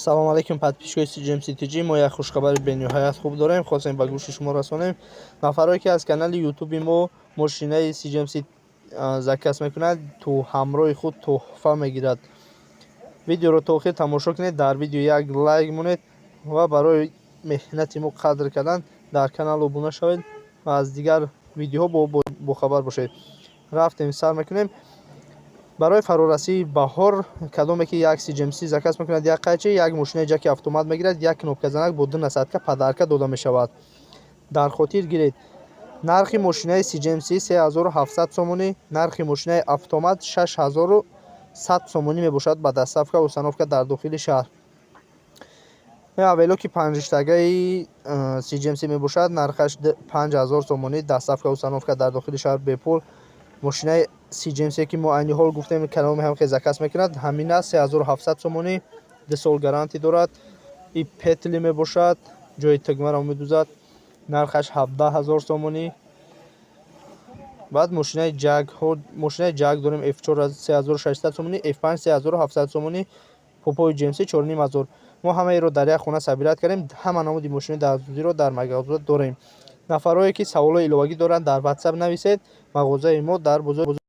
Салом алейкум, подписчикои CGMC TG. Мо як хушхабари бениҳоят хуб дорем, хостем ба гӯши шумо расонем. Нафарое ки аз канали Ютуби мо мошинаи CGMC заказ мекунад, ту ҳамроҳи худ тӯҳфа мегирад. Видеоро то охир тамошо кунед, дар видео як лайк монед ва барои меҳнати мо қадр кардан дар канал обуна шавед ва аз дигар видеоҳо бохабар бошед. Рафтем, сар мекунем. Барои фарорасии баҳор, кадоме ки як CGMC заказ мекунад, як қайчи, як мошинаи ҷаки автомат мегирад, як кнопказанак бо ду насадка подарка дода мешавад. Дар хотир гиред, нархи мошинаи CGMC 3700 сомонӣ, нархи мошинаи автомат 6100 сомонӣ мебошад, ба доставка, установка дар дохили шаҳр. Авелоки панҷриштагаи CGMC мебошад, нархаш 5000 сомонӣ, доставка, установка дар дохили шаҳр бепул. Мошинаи CGMC, ки мо айни ҳол гуфтем, кадоме ҳам ки заказ мекунад, ҳамин аст, 3700 сомонӣ, 2 сол гарантӣ дорад. И петли мебошад, ҷои тугмаро медузад, нархаш 17 000 сомонӣ. Баъд мошинаи ҷагҳо, мошинаи ҷаг дорем, F4 3600 сомонӣ, F5 3700 сомонӣ, попои GMC 4500. Мо ҳамаеро дар як хона собирать кардем, ҳама намуди мошинаи дастдӯзиро дар мағоза дорем. Нафарое ки саволҳои иловагӣ доранд, дар WhatsApp нависед. Мағозаи мо дар бозори